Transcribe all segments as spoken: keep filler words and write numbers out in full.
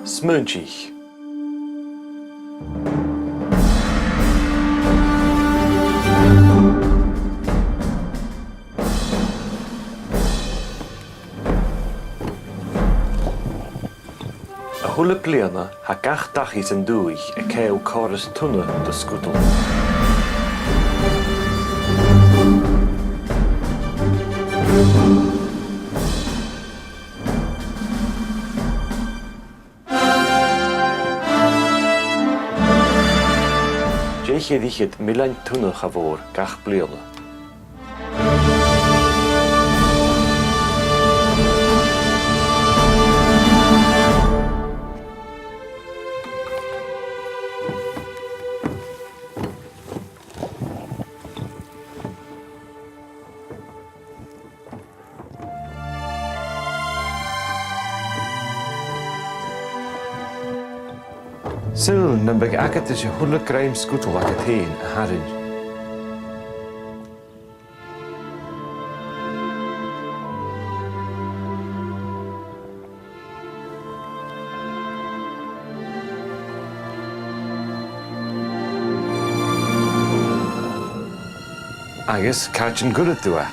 Smaointich. A h-uile bliadhna, tha gach dachaigh san dùthaich a' caitheamh còrr is tonna de sgudal. Deich air fhichead millean tonna, cha mhòr, gach bliadhna. Saoil nam biodh agad ris a h-uile grèim sgudal agad fhèin a tharraing. Agus càit an cuireadh tu e?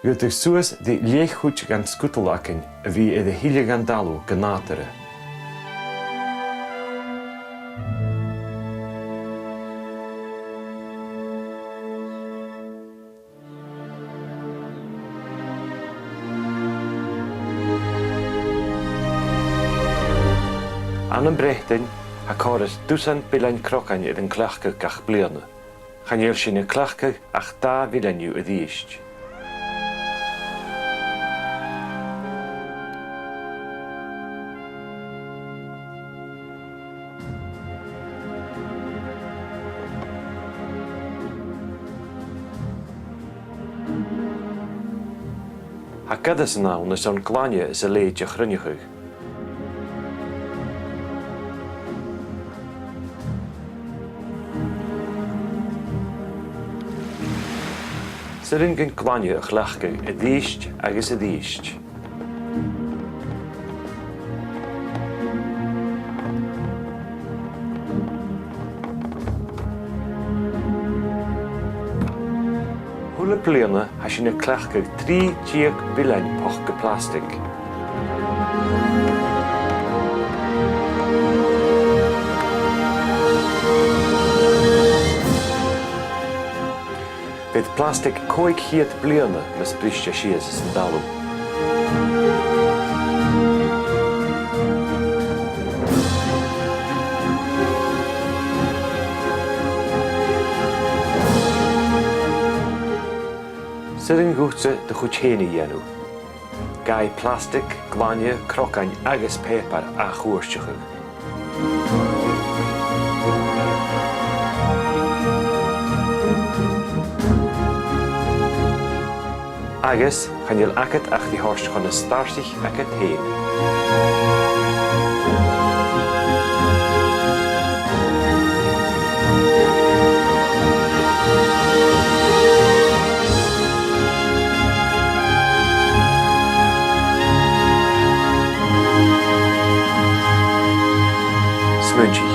Dh'fhaodadh suas ri leth-chuid dhen sgudal againn a bhith air a thilleadh dhan talamh gu nàdarra. Ann am Breatainn, tha còrr is dusan billean crogain air an cleachdadh gach bliadhna. Chan eil sinn a' cleachdadh ach dà mhillean dhiubh a-rithist. Tha goireasan ann airson glainne is a leithid a chruinneachadh. 'S urrainn dhuinn glainne a chleachdadh a-rithist agus a-rithist. A h-uile bliadhna, tha sinn a' cleachdadh trì deug billean poca plastaig. Bidh plastaig còig ceud bliadhna nas briste sìos san talamh. 'S urrainn dhutsa do chuid fhèin a dhèanamh. Gabhaidh plastaig, glainne, crogain agus pàipear ath-chuairteachadh. Agus chan eil agad ach ri thoirt chun na startaich agad fhèin. Smaointich.